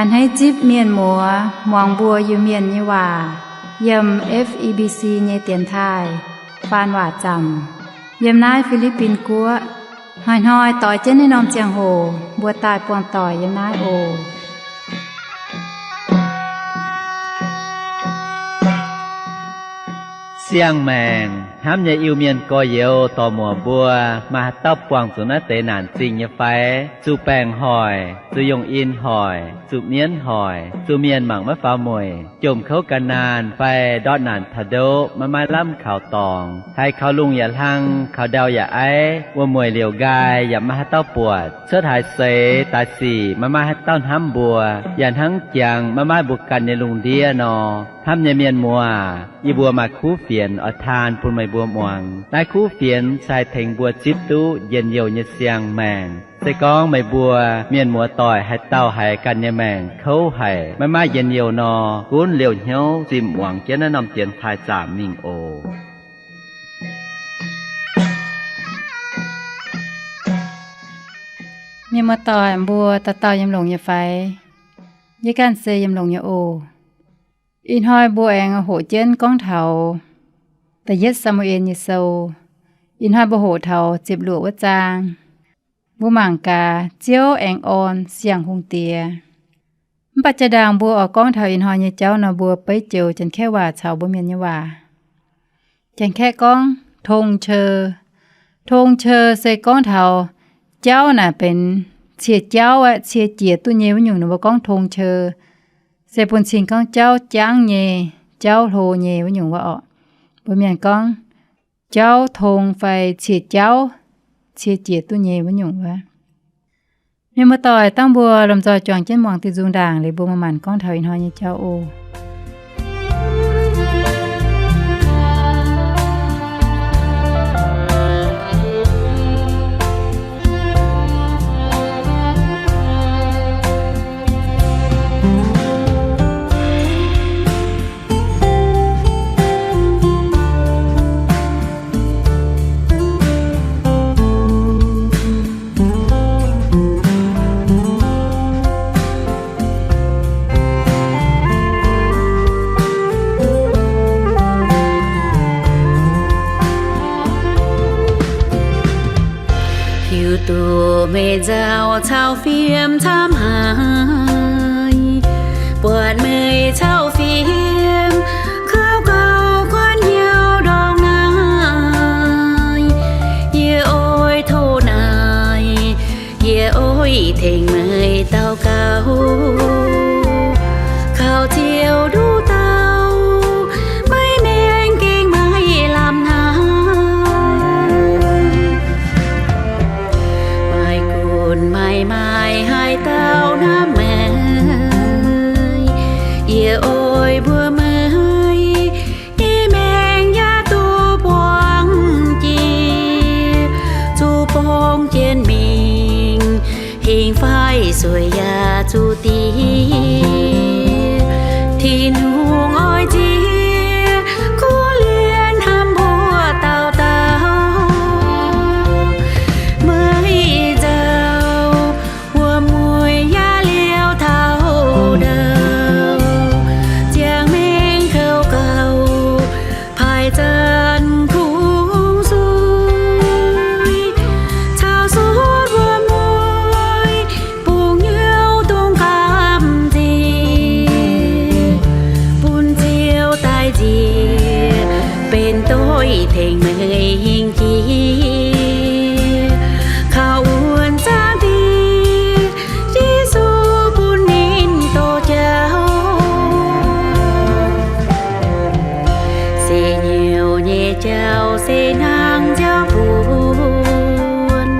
A'hneiv zipv mienh muoz muangx mbuo Iu-Mienh nyei waac yiem F E B C nyei dienx taaih faan waac zaamc yiem naaiv Fi^li^bin Guoqv. Hnoi-hnoi doix jienv naaiv norm ziangh hoc mbuo daaih buangh doic yiem naaiv oc. Siang-maengc hnamv nyei Iu-Mienh gorx-youz dorc-muoc mbuo, maaih haaix dauh buangh zuqc naaiv deix naanc zingh nyei fai? Zuqc baengc hoic, zuqc yongh in hoic, zuqc mienv hoic, zuqc mienh mangc maiv faaux mueic, jomc kouv ga'naanh fai ndortv naanc taux ndoqv maiv maaih lamh kaux dorngx, haiz kaux lungh yaac hlang, kaux ndau yaac aiv, wuom-mueic liouc nqaai yaac maiv maaih haaix dauh buatc, cuotv haaix seix daaih sic maiv maaih haaix dauh hnamv mbuo, yaac hnangv jangx maiv maaih mbuo ganh nyei lungh ndiev nor. Hnamv nyei mienh muoz, yie mbuo maaih kuv fienx oix taan bun meih mbuo muangx. Naaiv kuv fienx se haih tengx mbuo zipv duqv njien-youh nyei siang-maengc. Se gorngv meih mbuo mienh muoz doic haaix dauh haiz ganh nyei maengc kouv haic, maiv maaih njien-youh nor, gunv liouh hnyouv zimh muangx jienv naaiv norm dienx taaih zaamc mingh oc. Mienh muoz doic mbuo dauh dauh yiem longx nyei fai? Yie ganh se yiem longx nyei oc. Ih hnoi mbuo aengx hoqc jienv gorngv taux Da'yietv Saa^mu^en nyei sou. Ih hnoi mbuo hoqc taux ziepc luoqc wuov zaang. Mbuo mangc gaax, Ziouv aengx orn siang-hungh diex. Mv baac jaa-ndaangc mbuo oix gorngv taux ih hnoi nyei jauv nor, mbuo beiv joux Janx-Kaeqv waac caux mbuo Mienh nyei waac. Janx-Kaeqv gorngv ธงชัย. ธงชัย se gorngv taux jauv naaic benx cie jauv aqv, cie jiex duqv nyei wuov nyungc, mbuo gorngv ธงชัย. Se bun cing gorngv jauv jangv nyei, jauv hlo nyei wuov nyungc wuov orqc. Mbuo Mienh gorngv jauv tong fai cie jauv, cie jiex duqv nyei wuov nyungc wuov. Mienh muoz-doic, dangh mbuo lomh nzoih juangc jienv muangx diuh nzung ndaangc liuz mbuo maaih maengc gorngv taux ih hnoi nyei jauv oc. Hiuv duqv meih nzauh caux fiem camv haic, buatc meih caux fiem kouv gaux kuonx hnyouv ndorngx naaic. Yie oix tov naaic, yie oix tengx meih daux gaux, kaux Ziouv nduqc dauh maiv maengx gengh maiv lamh hnamv. Maaih gunv maaih maaic haaix dauh hnamv meih, yie oix mbuox meih, yie maengx yaac duqv buangh jiex, zuqc borngz jienv mingh, hingh fai sueih yaac zuqc diex. Tin-Hungh oix nziex kuv lienh hnamv mbuo dauh dauh. Meih nzauh wuom-mueiz yaac liouh taux ndau, ziangh maengx kouv gaux paaix zanc kungx suiv, caux sutv wuom-mueiz bungx hnyouv dongh gamh nziex, bun Ziouv daaih nziex benx doix tengx meih hingh jiex, kaux wuonh zaangv Diex Yesu bun ninh doz jauv. Se hnyouv nyei jauv se hnangv nziaaux buonc,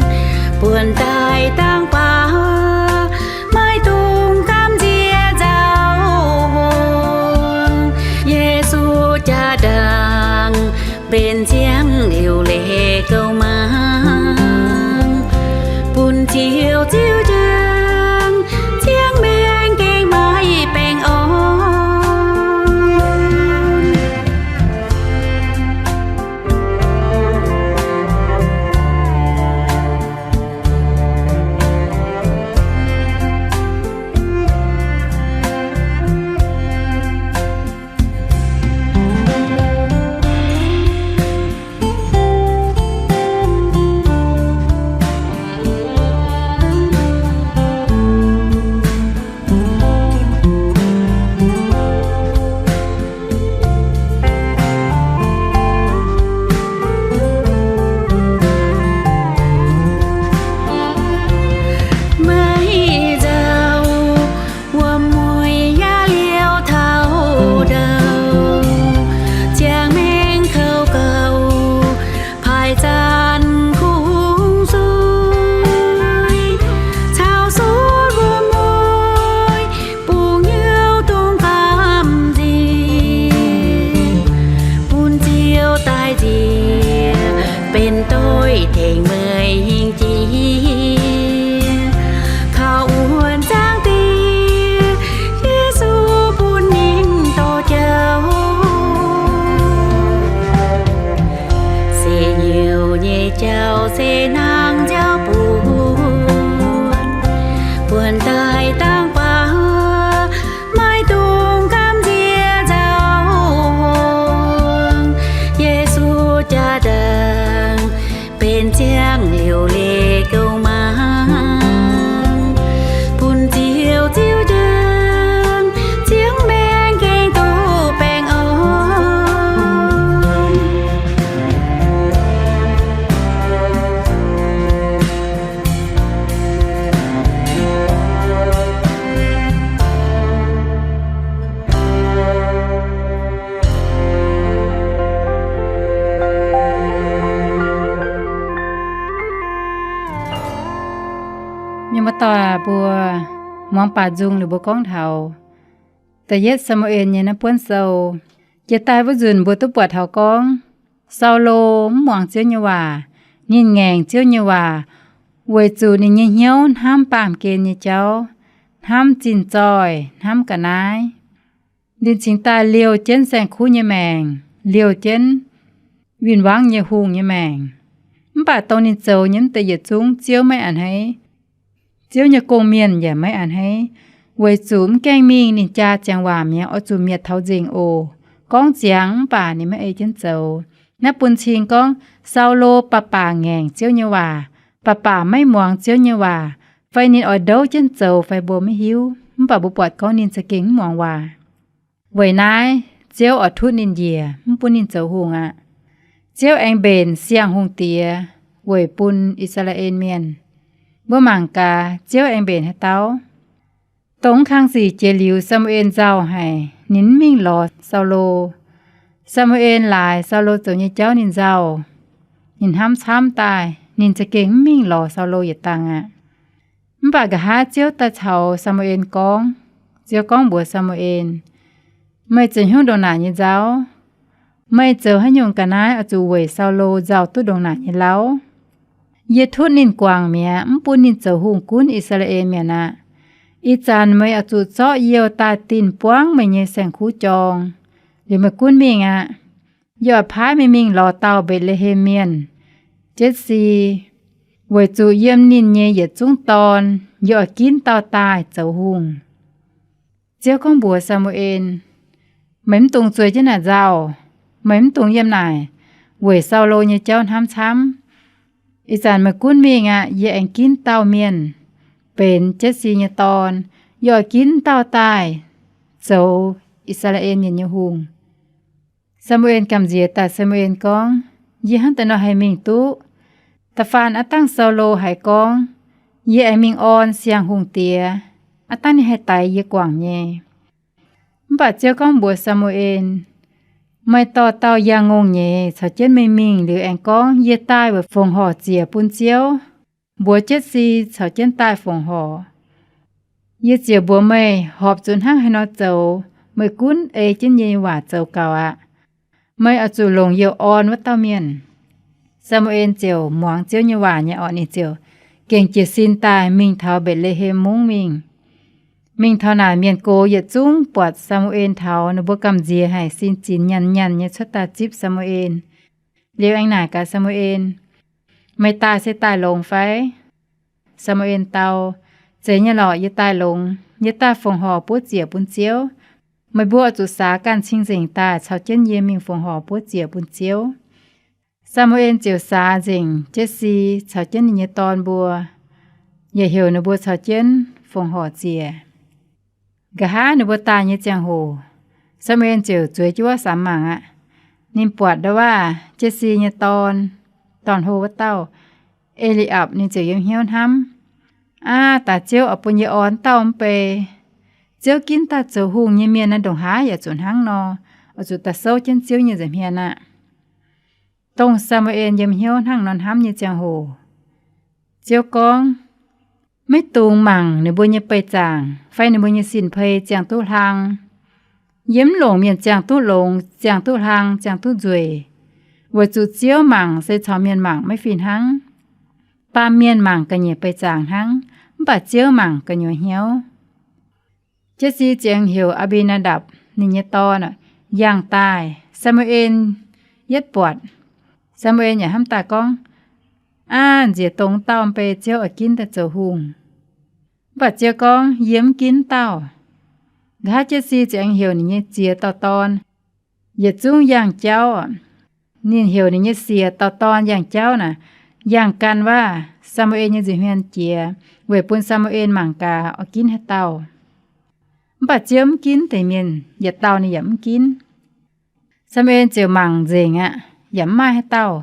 buonc daaih dangh baac maiv dungx gamh nziex nzauh hngongx. Yesu jaa-ndaangc benx ziangh liuc leiz gouv maengc, bun Ziouv ziux jienv ziangh maengx gengh maiv baengh orn. Doic mbuo muangx baac nzung liuz mbuo gorngv taux da'yietv Saa^mu^en nyei naaiv buonv sou. Jiex daaih wuov nzunc mbuo duqv buatc taux gorngv Saulo mv muangx Ziouv nyei waac. Ninh ngaengc Ziouv nyei waac weic zuqc ninh nyei hnyouv hnamv baamh gen nyei jauv, hnamv zinh zoih, hnamv ga'naaiv. Ninh cingx daaih liouh jienv saeng-kuv nyei maengc, liouh jienv win-wangv nyei hungh nyei maengc. Mv baac dongh ninh zoux nyei mv deix yietc zungv Ziouv maiv a'hneiv. Ziouv nyei gong-mienh yaac maiv a'hneiv, weic zuqc mv gaengh mingh ninh jaa ziangx waac mi'aqv, oix zuqc mietc taux nzengc oc. Gorngv ziangx mv baac ninh maiv ei jienv zoux. Naaiv bun cing gorngv Saulo baac baac ngaengc Ziouv nyei waac, baac baac maiv muangx Ziouv nyei waac, fai ninh oix ndouv jienv zoux fai mbuo maiv hiuv. Mv baac mbuo buatc gorngv ninh za'gengh mv muangx waac. Weic naaiv Ziouv oix tutv ninh njiec, mv bun ninh zoux hungh aqv. Ziouv aengx mbenc siang-hungh diex weic bun I^saa^laa^en Mienh. Mbuo mangc gaax, Ziouv aengx mbenc haaix dauh? Dongh mv kang sic jiex liuz, Saa^mu^en nzauh haic, ninh mv mingh lorz Saulo. Saa^mu^en laaix Saulo zoux nyei jauv ninh nzauh. Ninh hnamv camv daaih, ninh za'gengh mv mingh lorz Saulo yietc dangh aqv. Mv baac nqa'haav Ziouv daaih caux Saa^mu^en gorngv, Ziouv gorngv mbuox Saa^mu^en, Meih zoux hnyouv ndongc naaic nyei nzauh? Meih zoux haaix nyungc ga'naaiv oix zuqc weic Saulo nzauh duqv ndongc naaic nyei lauh? Yie tutv ninh guangc mi'aqv, mv bun ninh zoux hungh gunv I^saa^laa^en Mienh aqv. Ih zanc meih oix zuqc zorqv youh daaih dinh buangv meih nyei saeng-kuv jorng, liuz meih gunv mingh aqv. Yie oix paaiv meih mingh lorz dauh Mbetc^le^hem Mienh, Jetv^si, weic zuqc yiem ninh nyei yietc zungv dorn yie oix ginv dauh daaih zoux hungh. Ziouv gorngv mbuox Saa^mu^en, Meih mv dungx zueiz jienv naaic nzauh. Meih mv dungx yiem naaic weic Saulo nyei jauv hnamv camv. Ih zanc meih gunv mingh aqv. Yie aengx ginv dauh mienh benx Jetv^si nyei dorn. Yie oix ginv dauh daaih zoux I^saa^laa^en Mienh nyei hungh. Saa^mu^en gamh nziex daaih, Saa^mu^en gorngv, Yie hnangv deix nor haih mingh duqv? Da'faanh aav dangh Saulo haiz gorngv, Yie aengx mingh orn siang-hungh diex, aav dangh ninh haih daix yie guangc nyei. Mv baac Ziouv gorngv mbuox Saa^mu^en, Meih dorh dauh yangh ngongh nyeiz caux jienv meih mingh liuz aengx gorngv, Yie daaih weic fongc horc ziec bun Ziouv, mbuox Jetv^si caux jienv daaih fongc horc. Yie ziouc mbuox meih horpc zuqc hnangv haaix nor zoux. Meih gunv ei jienv yie nyei waac zoux gaux aqv. Meih oix zuqc longc youh orn wuov dauh mienh. Saa^mu^en ziouc muangx Ziouv nyei waac nyei orqc, ninh ziouc gengh jiez sin daaih mingh taux Mbetc^le^hem Mungv mingh. Mingh taux naaic, mienh gox yietc zungv buatc Saa^mu^en taux, ninh mbuo gamh nziex haic, sin zinx nyanc nyanc nyei cuotv daaih zipv Saa^mu^en. Liuz aengx naaic gaax Saa^mu^en, Meih daaih se daaih longx fai? Saa^mu^en dau, Zeiz nyei lorqc, yie daaih longx. Yie daaih fongc horc buov ziec bun Ziouv. Meih mbuo oix zuqc saax ganh cing-nzengc daaih caux jienv yie mingh fongc horc buov ziec bun Ziouv. Saa^mu^en ziouc saax nzengc Jetv^si caux jienv ninh nyei dorn mbuo, yaac heuc ninh mbuo caux jienv fongc horc ziec. Nqa'haav ninh mbuo daaih nyei ziangh hoc, Saa^mu^en ziouc zueiz jienv wuov samx mangc aqv. Ninh buatc ndau waav Jetv^si nyei dorn, dorn-hlo wuov dauh, E^li^apc, ninh ziouc yiem hnyouv hnamv, Aav, daaih Ziouv oix bun yie orn dauh mv bei. Ziouv ginv daaih zoux hungh nyei mienh naaiv ndongc haaix yaac zuqc hnangv nor, oix zuqc daaih souv jienv Ziouv nyei nza'hmien aqv. Dongh Saa^mu^en yiem hnyouv hnangv nor hnamv nyei ziangh hoc, Ziouv gorngv, Maiv dungx mangc ninh mbuo nyei beih zaangc fai ninh mbuo nyei sin-pei ziangh duqv hlang. Yie mv longc mienh ziangh duqv longx, ziangh duqv hlang, ziangh duqv nzueic, weic zuqc Ziouv mangc se caux mienh mangc maiv fih hnangv. Baamh mienh mangc ga'nyiec beih zaangc hnangv, mv baac Ziouv mangc gu'nyuoz hnyouv. Jetv^si ziouc heuc Aa^mbi^naa^ndapc, ninh nyei dorn, yangh daaih. Saa^mu^en yietv buatc, Saa^mu^en yaac hnamv daaih gorngv, Aav, nziex dongh dauh mv bei Ziouv oix ginv daaih zoux hungh. Mv baac Ziouv gorngv, Yie mv ginv dauh. Nqa'haav Jetv^si ziouc aengx heuc ninh nyei ziex dauh dorn yietc zungv yangh jauv. Ninh heuc ninh nyei siec dauh dorn yangh jauv naaic, yangh gan waav Saa^mu^en nyei nza'hmien jiex, weic bun Saa^mu^en mangc gaax oix ginv haaix dauh. Mv baac Ziouv mv ginv deix mienh, yietc dauh ninh yaac mv ginv. Saa^mu^en ziouc mangc nzengc aqv, yaac mv maaih haaix dauh.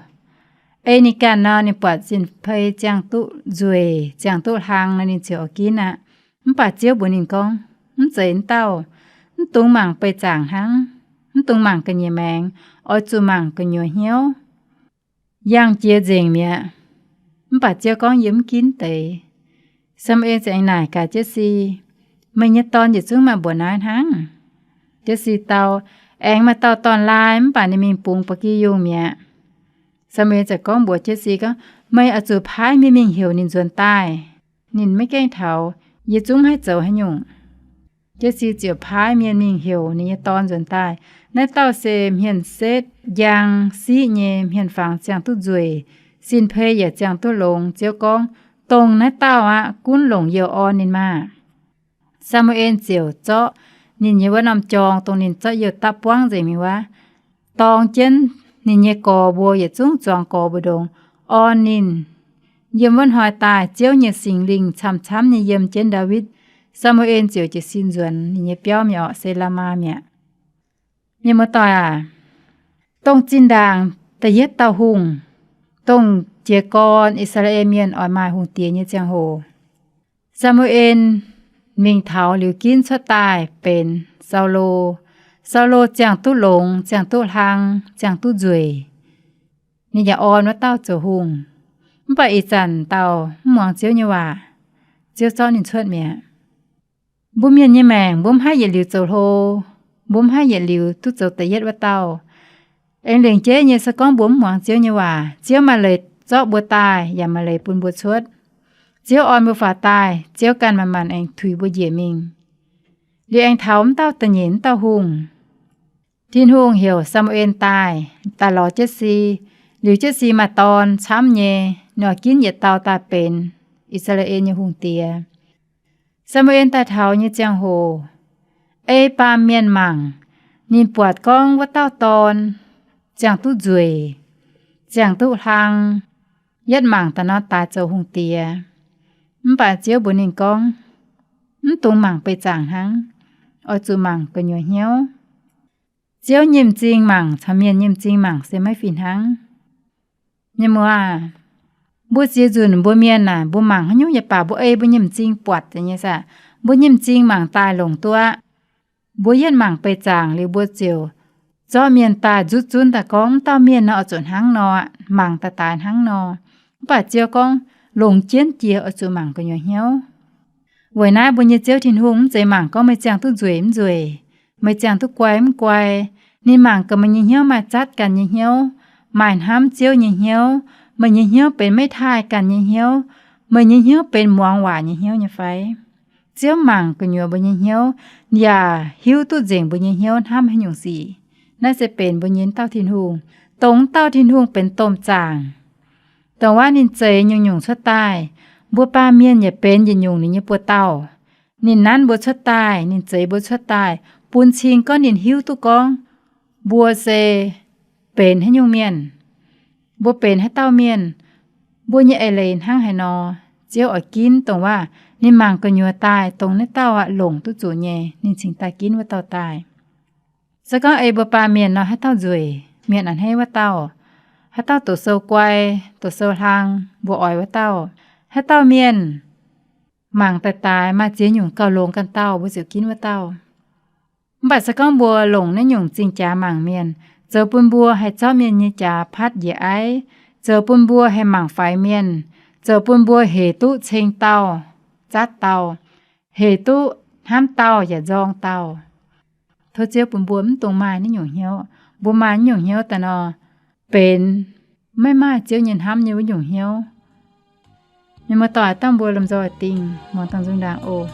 Ei ninh ganh nor, ninh buatc sin-pei ziangh duqv nzueic, ziangh duqv hlang nor, ninh ziouc oix ginv aqv. Mv baac Ziouv mbuox ninh gorngv, Mv zeiz wuov dauh. Mv dungx mangc beih zaangc hnangv. Mv dungx mangc ga'nyiec maengx. Oix zuqc mangc gu'nyuoz hnyouv. Yangh jiex nzengc mi'aqv. Mv baac Ziouv gorngv, Yie mv ginv deix. Saa^mu^en ziouc aengx naaic gaax Jesi, Meih nyei dorn yietc zungv maaih mbuoqc naaiv hnangv? Jesi dau, Aengx maaih dauh dorn-laai, mv baac ninh mingh bungx ba'gi yungh mi'aqv. Saa^mu^en ziouc gorngv mbuox Jesi gorngv, Meih oix zuqc paaiv mienh mingh heuc ninh nzuonx daaih. Ninh maiv gaengh taux, yie zungv maiv haih zoux haaix nyungc. Jesi ziouc paaiv mienh mingh heuc ninh nyei dorn nzuonx daaih. Naaiv dauh se hmien setv njang siqv nyei, hmien fangx ziangh duqv nzueic, sin-peix yaac ziangh duqv longx. Ziouv gorngv, Dongh naaiv dauh aqv, gunv longc youh orn ninh maah! Saa^mu^en ziouc zorqv ninh nyei wuov norm jorng, dongh ninh zorqv youh dapv buangv nzengc mingh wuov, dorng jienv ninh nyei gorx mbuo yietc zungv zuangx gorx mbu'ndongx, orn ninh. Yiem wuov hnoi daaih Ziouv nyei Singx Lingh camv-camv nyei yiem jienv Ndaawitv. Saa^mu^en ziouc jiez sin nzuonx ninh nyei biauv mi'aqv, se Laamaa mi'aqv. Mienh muoz-doic aac, dongh zinh ndaangc da'yietv dauh hungh, dongh jiez gorn I^saa^laa^en Mienh oix maaih hungh diex nyei ziangh hoc, Saa^mu^en mingh taux liuz ginv cuotv daaih benx Saulo. Saulo ziangh duqv longx, ziangh duqv hlang, ziangh duqv nzueic. Ninh yaac orn wuov dauh zoux hungh. Mv baac ih zanc dauh mv muangx Ziouv nyei waac, Ziouv zorqv ninh cuotv mi'aqv. Mbuo mienh nyei maengc mbuo mv haih yietc liuz zoux hlo, mbuo mv haih yietc liuz duqv zoux da'yietv wuov dauh. Aengx lengc jeiv nyei se gorngv mbuo mv muangx Ziouv nyei waac, Ziouv maaih leiz zorqv mbuo daaih yaac maaih leiz bun mbuo cuotv. Ziouv orn mbuo faaux daaih, Ziouv ganh manc-manc aengx tuix mbuo njiec mingh. Liuz aengx taux mv dauh da'nyeic mv dauh hungh. Tin-Hungh heuc Saa^mu^en daaih, daaih lorz Jetc^si. Liuz Jetc^si maaih dorn camv nyei, ninh oix ginv yietc dauh daaih benx I^saa^laa^en nyei hungh diex. Saa^mu^en daaih taux nyei ziangh hoc, ei baamh mienh mangc, ninh buatc gorngv wuov dauh dorn ziangh duqv nzueic, ziangh duqv hlang, yietv mangc daaih nor daaix zoux hungh diex. Mv baac Ziouv mbuox ninh gorngv, Mv dungx mangc beih zaangc hnangv. Oix zuqc mangc gu'nyuoz hnyouv. Ziouv nyei m'zing mangc caux mienh nyei m'zing mangc se maiv fih hnangv. Mienh muoz aah, mbuo ziex nzunc mbuo mienh aah, mbuo mangc haaix nyungc nyei baac mbuo ei mbuo nyei m'zing buatc nyei saah? Mbuo nyei m'zing mangc daaih longc duqv aqv. Mbuo yietv mangc beih zaangc liuz mbuo ziouc zorqv mienh daaih nzutv zunv daaih gorngv, Mv dauh mienh nor oix zuqc hnangv nor, mangc daaih daaix hnangv nor. Mv baac Ziouv gorngv, Longc jienv jiex oix zuqc mangc gu'nyuoz hnyouv. Weic naaiv mbuo nyei Ziouv Tin-Hungh mv zeiz mangc gorngv meih ziangh duqv nzueic mv nzueic, meih ziangh duqv guai mv guai. Ninh mangc gaax meih nyei hnyouv maaih zatv ganh nyei hnyouv, maaih hnamv Ziouv nyei hnyouv, meih nyei hnyouv benx maiv taaih ganh nyei hnyouv, meih nyei hnyouv benx muangx waac nyei hnyouv nyei fai. Ziouv mangc gu'nyuoz mbuo nyei hnyouv, ninh yaac hiuv duqv nzengc mbuo nyei hnyouv hnamv haaix nyungc sic. Naaiv se benx mbuo nyei wuov dauh Tin-Hungh. Dongh wuov dauh Tin-Hungh benx domh zaangc, dongh wuov ninh zeix nyungc-nyungc cuotv daaih. Mbuo baamh mienh yaac benx yietc nyungc ninh nyei buoz-dauh. Ninh nanv mbuo cuotv daaih, ninh zeix mbuo cuotv daaih, bun cing gorngv ninh hiuv duqv gorngv mbuo se benx haaix nyungc mienh. Mbuo benx haaix dauh mienh, mbuo nyei eix leiz hnangv haaix nor, Ziouv oix ginv dongh wuov ninh mangc gu'nyuoz daaih, dongh naaiv dauh aqv longc duqv zuqc nyei, ninh cingx daaih ginv wuov dauh daaih. Se gorngv ei mbuo baamh mienh nor, haaix dauh nzueic, mienh a'hneiv wuov dauh. Haaix dauh doqc sou guai, doqc sou hlang, mbuo oix wuov dauh. Haaix dauh mienh mangc daaih daaix maaih ziex nyungc gauh longx ganh dauh, mbuo ziouc ginv wuov dauh. Mv baac se gorngv mbuo longc naaiv nyungc zingh jaax mangc mienh, zoux bun mbuo haih zorqv mienh nyei jaax patv njiec aiv, zoux bun mbuo haih mangc faix mienh, zoux bun mbuo hec duqv ceng dauh, zatv dauh, hec duqv hnamv dauh yaac nzorng dauh. Tov Ziouv bun mbuo mv dungx maaih naaiv nyungc hnyouv. Mbuo maaih naaiv nyungc hnyouv daaih nor, benx maiv maaih Ziouv nyei hnamv nyei wuov nyungc hnyouv. Mienh muoz-doic, dangh mbuo lomh nzoih dingh muangx dangh nzung ndaangc oc.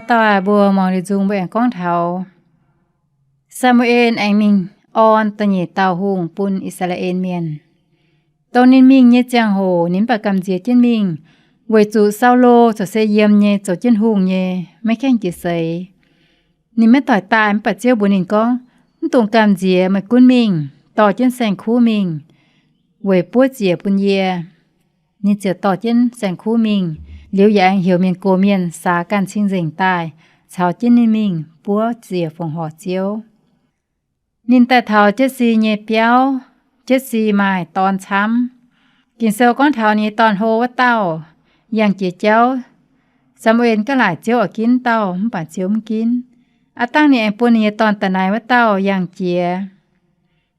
Dauh aac, mbuo muangx liuz nzung mbuo aengx gorngv taux Saa^mu^en aengx mingh orn da'nyeic dauh hungh bun I^saa^laa^en Mienh. Dongh ninh mingh nyei ziangh hoc ninh mv baac gamh nziex jienv mingh, weic zuqc Saulo ziouc se yiem nyei, zoux jienv hungh nyei, maiv gaengh jiex seix. Ninh maiv doic daaih, mv baac Ziouv mbuox ninh gorngv, Mv dungx gamh nziex, meih gunv mingh, dorh jienv saeng-kuv mingh, weic buov ziec bun yie. Ninh ziouc dorh jienv saeng-kuv mingh, liuz yaac aengx heuc mienh gox mienh saax ganh cing-nzengc daaih caux jienv ninh mingh buov ziec fongc horc Ziouv. Ninh daaih taux Jetc^si nyei biauv. Jetc^si maaih dorn camv. Ging-Sou gorngv taux ninh nyei dorn-hlo wuov dauh yangh jiex jauv. Saa^mu^en gaav laaic Ziouv oix ginv dauh, mv baac Ziouv mv ginv. Aav dangh ninh aengx bun ninh nyei dorn da'naaiv wuov dauh yangh jiex,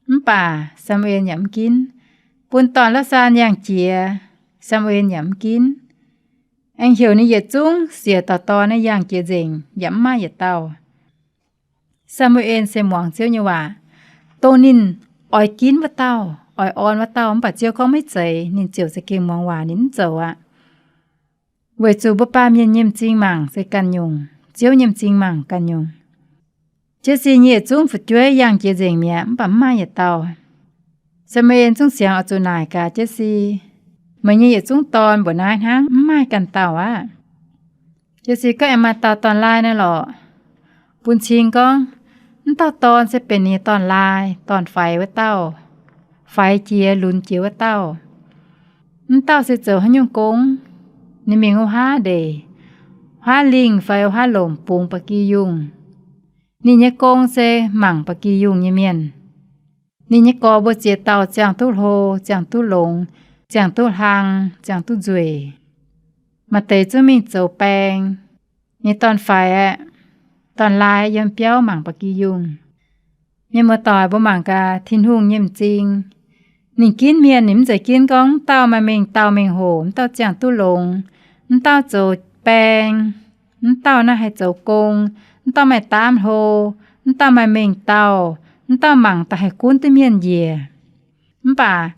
mv baac Saa^mu^en yaac mv ginv. Bun dorn-la'saan yangh jiex, Saa^mu^en yaac mv ginv. Aengx heuc ninh yietc zungv siec dauh dorn naaiv yangh jiex nzengc, yaac mv maaih yietc dauh. Saa^mu^en se muangx Ziouv nyei waac, dongh ninh oix ginv wuov dauh, oix orn wuov dauh, mv baac Ziouv gorngv maiv zeiz, ninh ziouc za'gengh muangx waac, ninh mv zoux aqv. Weic zuqc mbuo baamh mienh nyei m'zing mangc se ganh nyungc, Ziouv nyei m'zing mangc ganh nyungc. Jetc^si nyei yietc zungv fu'jueiv yangh jiex nzengc mi'aqv, mv baac mv maaih yietc dauh. Saa^mu^en zungv siangx oix zuqc naaic gaax Jetc^si, Meih nyei yietc zungv dorn mbuoqc naaiv hnangv, mv maaih ganh dauh aqv. Jetc^si gorngv, Aengx maaih dauh dorn-laai naaiv lorqc. Bun cing gorngv, mv dauh dorn se benx ninh nyei dorn-laai, dorn-faix wuov dauh, faix jiex lunx jiex wuov dauh. Mv dauh se zoux haaix nyungc gong? Ninh mingh wuov haav ndeic, haav lingh fai wuov haav lomc bungx ba'gi yungh. Ninh nyei gong se mangc ba'gi yungh nyei mienh. Ninh nyei gorx mbuo ziex dauh ziangh duqv hlo, ziangh duqv longx, ziangh duqv hlang, ziangh duqv nzueic. Maaih deix zungv mingh zoux baeng. Ninh dorn-faix aeqv, dorn-laai yiem biauv mangc ba'gi yungh. Mienh muoz-doic, mbuo mangc gaax Tin-Hungh nyei m'zing. Ninh ginv mienh, ninh mv zeiz ginv gorngv mv dauh maaih mengh dauh mengh hoc, mv dauh ziangh duqv longx, mv dauh zoux baeng, mv dauh naaiv haih zoux gong, mv dauh maaih daamv hlo, mv dauh maaih mengh dauh, mv dauh mangc daaih haih gunv duqv mienh njiec. Mv baac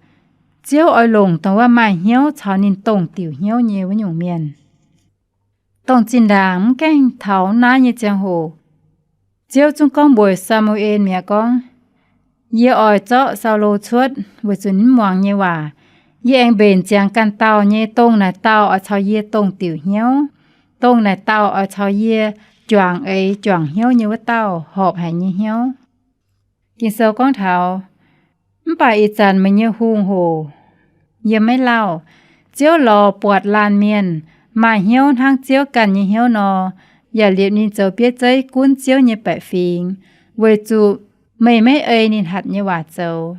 Ziouv oix longc dongh wuov maaih hnyouv caux ninh dongh diuc hnyouv nyei wuov nyungc mienh. Dongh zinh ndaangc mv gaengh taux naaiv nyei ziangh hoc, Ziouv zungv gorngv mbuox Saa^mu^en mi'aqv gorngv, Yie oix zorqv Saulo cuotv weic zuqc ninh mv muangx nyei waac. Yie aengx mbenc ziangx ganh dauh nyei, dongh naaic dauh oix caux yie dongh diuc hnyouv, dongh naaic dauh oix caux yie juangc eix juangc hnyouv nyei wuov dauh horpc haic nyei hnyouv. Ging-Sou gorngv taux, Mv baac ih zanc meih nyei hungh hoc yiem maiv lauh. Ziouv lorz buatc laanh mienh maaih hnyouv hnangv Ziouv ganh nyei hnyouv nor, yaac liepc ninh zoux bieiv zeiv gunv Ziouv nyei baeqc fingx, weic zuqc meih maiv ei ninh hatc nyei waac zoux.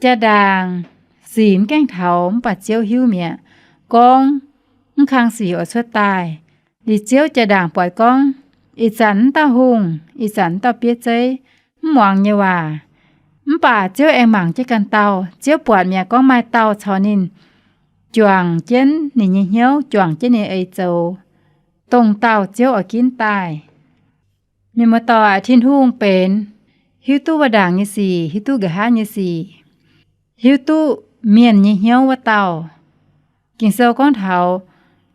Jaa-ndaangc sic mv gaengh taux, mv baac Ziouv hiuv mi'aqv gorngv mv kang sic oix cuotv daaih. Liuz Ziouv jaa-ndaangc buatc gorngv, ih zanc mv dauh hungh, ih zanc mv dauh bieiv zeiv, mv muangx nyei waac. Mv baac Ziouv aengx mangc jienv ganh dauh. Ziouv buatc mi'aqv gorngv maaih dauh caux ninh juangc jienv ninh nyei hnyouv, juangc jienv ninh eix zoux, dongh dauh Ziouv oix ginv daaih. Mienh muoz-doic, Tin-Hungh benx hiuv duqv wuov ndaangc nyei sic, hiuv duqv nqa'haav nyei sic, hiuv duqv mienh nyei hnyouv wuov dauh. Ging-Sou gorngv taux,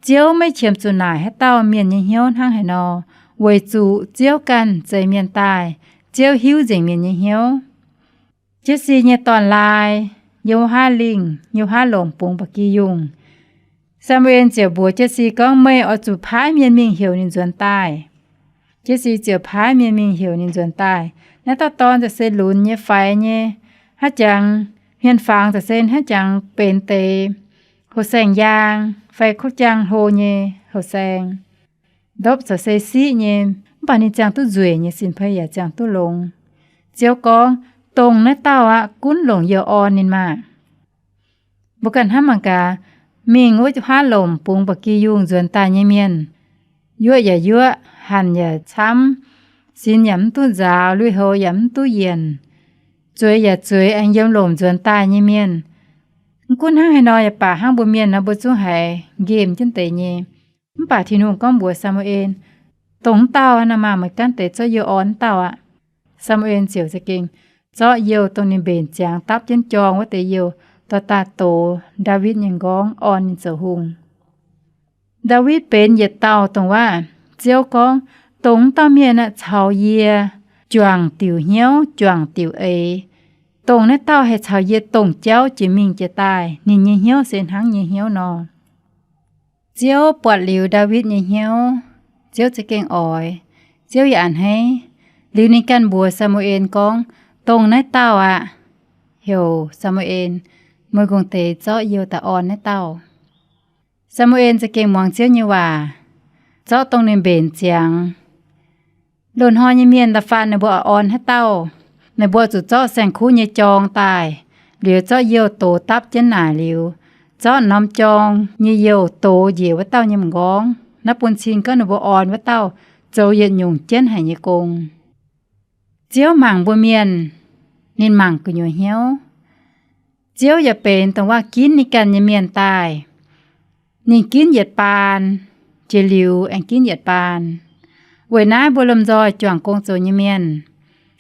Ziouv maiv qiemx zuqc naaic haaix dauh mienh nyei hnyouv hnangv haaix nor, weic zuqc Ziouv ganh zeiz mienh daaih. Ziouv hiuv nzengc mienh nyei hnyouv. Jetv^si nyei dorn-laai yiem wuov haav lingh, yiem wuov haav longc bungx ba'gi yungh. Saa^mu^en ziouc mbuox Jetv^si gorngv, Meih oix zuqc paaiv mienh mingh heuc ninh nzuonx daaih. Jetv^si ziouc paaiv mienh mingh heuc ninh nzuonx daaih. Naaiv dauh dorn ziouc se lunx nyei, faix nyei, hnangv jangx hmien-fangx ziouc se hnangv jangx benx deix houh saeng-yaang fai kouv jaang hlo nyei houh saeng. Ndopv ziouc se siqv nyei, mv baac ninh ziangh duqv nzueic nyei, sin-peix yaac ziangh duqv longx. Ziouv gorngv, Dongh naaiv dauh aqv, gunv longc youh orn ninh maah! Mbuo ganh hnamv mangc gaax, mingh wuov haav lomc bungx ba'gi yungh nzuonx daaih nyei mienh, yuoqv yaac yuoqv, hanc yaac camv, sin yaac mv duqv nzaaux, lui-houx yaac mv duqv yienc, zueiz yaac zueiz, aengx yiem lomc nzuonx daaih nyei mienh, mv gunv hnangv haaix nor yaac baac, hnangv mbuo mienh nor, mbuo zungv haiz nqemh jienv deix nyei. Mv baac Tin-Hungh gorngv mbuox Saa^mu^en, Dongh wuov dauh nor maah! Meih gaanv deix zorqv youh orn wuov dauh aqv. Saa^mu^en ziouc za'gengh zorqv youh dongh ninh mbenc ziangx dapv jienv jorng wuov deix youh dorh daaih dox Ndaawitv nyei m'nqorngv, orn ninh zoux hungh. Ndaawitv benx yietc dauh dongh wuov Ziouv gorngv, dongh wuov dauh mienh aeqv, caux yie juangc diuc hnyouv, juangc diuc eix. Dongh naaiv dauh haih caux yie dongh jauv jiex mingh jiex daaih, ninh nyei hnyouv se hnangv nyei hnyouv nor. Ziouv buatc liuz Ndaawitv nyei hnyouv, Ziouv za'gengh oix, Ziouv yaac a'hneiv. Liuz ninh ganh mbuox Saa^mu^en gorngv, dongh naaiv dauh aqv, heuc Saa^mu^en, meih nqongh deix zorqv youh daaih orn naaiv dauh. Saa^mu^en za'gengh muangx Ziouv nyei waac, zorqv dongh ninh mbenc ziangx. Loz-hnoi nyei mienh da'faanh ninh mbuo oix orn haaix dauh, ninh mbuo zuqc zorqv saeng-kuv nyei jorng daaih, liuz zorqv youh dox dapv jienv naaic liuz, zorqv norm jorng nyei youh dox njiec wuov dauh nyei m'nqorngv, naaiv bun cing gorngv ninh mbuo orn wuov dauh zoux yietc nyungc jienv haic nyei gong. Ziouv mangc mbuo mienh, ninh mangc gu'nyuoz hnyouv. Ziouv yaac benx dongh waac ginv ninh ganh nyei mienh daaih. Ninh ginv yietc baan, jiex liuz aengx ginv yietc baan. Weic naaiv mbuo lomh nzoih juangc gong zoux nyei mienh,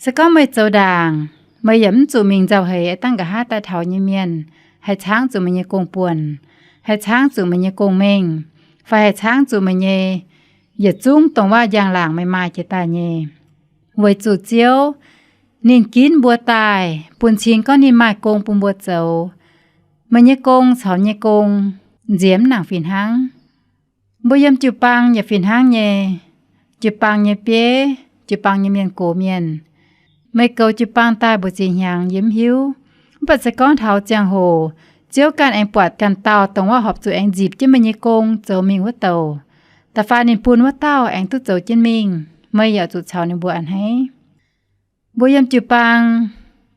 se gorngv meih zoux ndaangc, meih yaac mv zuqc mingh nzauh heix dangv nqa'haav daaih taux nyei mienh, haih caangv zuqc meih nyei gong-buonc, haih caangv zuqc meih nyei gong-mengh, fai haih caangv zuqc meih nyei yietc zungv dongh waac njang-laangc meih maaih jiex daaih nyei. Weic zuqc Ziouv ninh ginv mbuo daaih bun cing gorngv ninh maaih gong bun mbuo zoux. Meih nyei gong caux nyei gong nziex mv nangc fih hnangv. Mbuo yiem jiu-baang yaac fih hnangv nyei. Jiu-baang nyei bieiv, jiu-baang nyei mienh gox mienh, meih goux jiu-baang daaih mbu'ziex hnyangx yie mv hiuv. Mv baac se gorngv taux ziangh hoc Ziouv ganh aengx buatc ganh dauh dongh waac horpc zuqc aengx nzipc jienv meih nyei gong zoux mingh wuov douc, da'faanh ninh bun wuov dauh aengx duqv zoux jienv mingh, meih yaac zuqc caux ninh mbuo a'hneiv. Mbuo yiem jiu-baang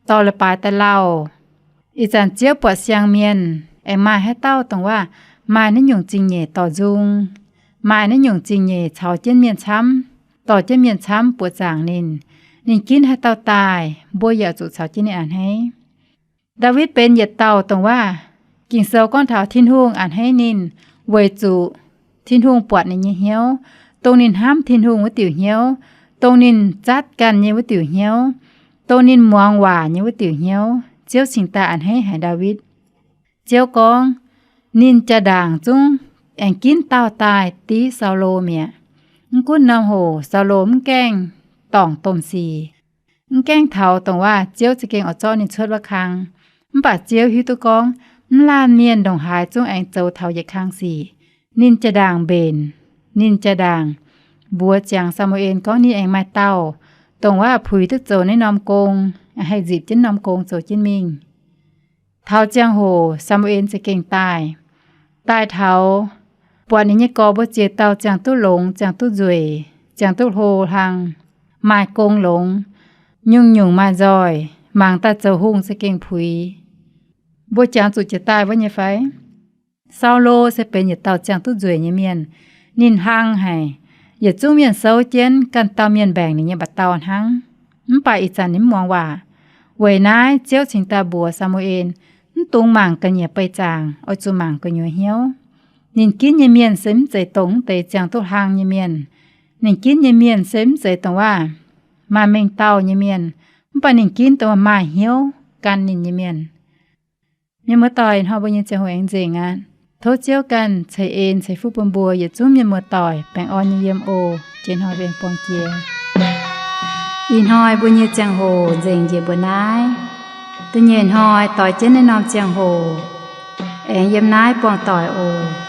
dorh leiz-baaix daaih lauh. Ih zanc Ziouv buatc siang-mienh aengx maaih haaix dauh dongh waac maaih naaiv nyungc zingh nyeic dorh nzung, maaih naaiv nyungc zingh nyeic caux jienv mienh camv, dorh jienv mienh camv buoqc zaangc ninh, ninh ginv haaix dauh daaih, mbuo yaac zuqc caux jienv ninh a'hneiv. Ndaawitv benx yietc dauh dongh waac Ging-Sou gorngv taux Tin-Hungh a'hneiv ninh, weic zuqc Tin-Hungh buatc ninh nyei hnyouv, dongh ninh hnamv Tin-Hungh wuov diuc hnyouv, dongh ninh zatv ganh nyei wuov diuc hnyouv, dongh ninh muangx waac nyei wuov diuc hnyouv, Ziouv cingx daaih a'hneiv haic Ndaawitv. Ziouv gorngv, ninh jaa-ndaangc zungv aengx ginv dauh daaih div Saulo mi'aqv. Mv gunv norm hoc Saulo mv gaengh dorngc domh sic, mv gaengh taux dongh waac Ziouv za'gengh oix zorqv ninh cuotv wuov kang. Mv baac Ziouv hiuv duqv gorngv mv laanh mienh ndongc haaix zungv aengx zoux taux yietc kang sic. Ninh jaa-ndaangc mbenc, ninh jaa-ndaangc mbuox ziangx Saa^mu^en gorngv ninh aengx maaih dauh dongh waac puix duqv zoux naaiv norm gong, haih nzipc jienv norm gong zoux jienv mingh. Taux ziangh hoc Saa^mu^en za'gengh daaih. Daaih taux, buatc ninh nyei gorx mbuo ziex dauh ziangh duqv longx, ziangh duqv nzueic, ziangh duqv hlo hlang, maaih gong longx, nyungc-nyungc maaih nzoih, mangc daaih zoux hungh za'gengh puix. Mbuo jangx zuqc jiex daaih wuov nyei fai? Saulo se benx yietc dauh ziangh duqv nzueic nyei mienh. Ninh hlang haic. Yietc zungv mienh souv jienv, ganh dauh mienh mbaengc ninh nyei mba'dauh hnangv. Mv baac ih zanc ninh mv muangx waac. Weic naaiv Ziouv cingx daaih mbuox Saa^mu^en, mv dungx mangc ga'nyiec beih zaangc, oix zuqc mangc gu'nyuoz hnyouv. Ninh ginv nyei mienh se mv zeiz dongh mv deix ziangh duqv hlang nyei mienh. Ninh ginv nyei mienh se mv zeiz dongh waac maaih mengh dauh nyei mienh, mv baac ninh ginv dongh maaih hnyouv gan ninh nyei mienh. Mienh muoz-doic, ih hnoi mbuo nyei ziangh hoc aengx nzengc aqv. Tov Ziouv ganh ceix en ceix fuqv bun mbuo yietc zungv mienh muoz-doic baengh orn nyei yiem oc. Jiex hnoi mbuo aengx buangh jiex. Ih hnoi mbuo nyei ziangh hoc nzengc njiec mbuo naaiv. Da'nyeic hnoi doix jienv naaiv norm ziangh hoc aengx yiem naaiv buangh doic oc.